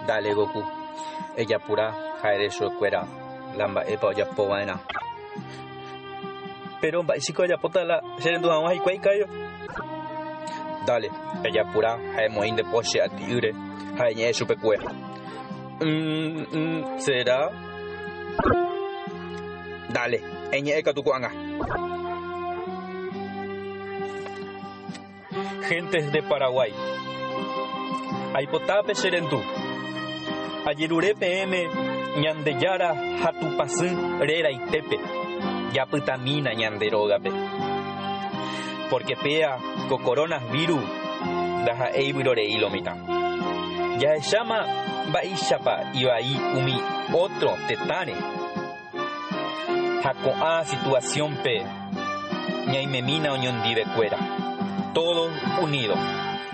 Dale Goku, ejapura ha ere chupekuéra la mba'épa ojapo va'erã. Péro mba'éichiko ajapóta la cherendu hag̃ua hikuái Kaio? Dale, ejapura ha emoĩ nde po che ati'ýre ha eñe'ẽ chupekuéra. Umm, sera? Dale, eñe'ẽ katu ko'ág̃a. Gentes de Paraguay, aipota pe che rendu. Ajerure peẽme Ñandejára ha Tupãsy reraitépe japytamína ñande rógape. Porque péa ko coronavirus ndaha'éi vyrorei lo mitã. Jahecháma mba'éichapa ivai umi ótro tetãre. Ha ko'ã situación-pe ñaimemína oñondivekuéra, todos unidos,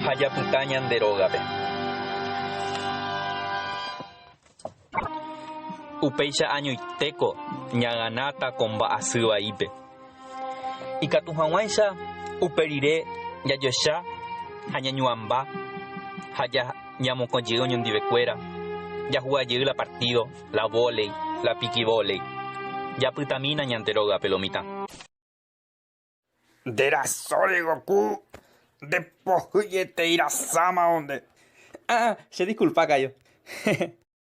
ha japyta ñande rógape. Upéicha añoitéko ñaganáta ko mba'asy vaípe. Ikatu hag̃uáicha upe rire jajoecha ha ñañuãmba ha ñamokõ jey oñondivekuéra, jahuga jey la partído, la vólei, la pikivólei. Japytamína ñande rógape lo mitã. Nde rasóre Goku, nde pohýietei rasáma onde. Ah, che disculpa Cayo.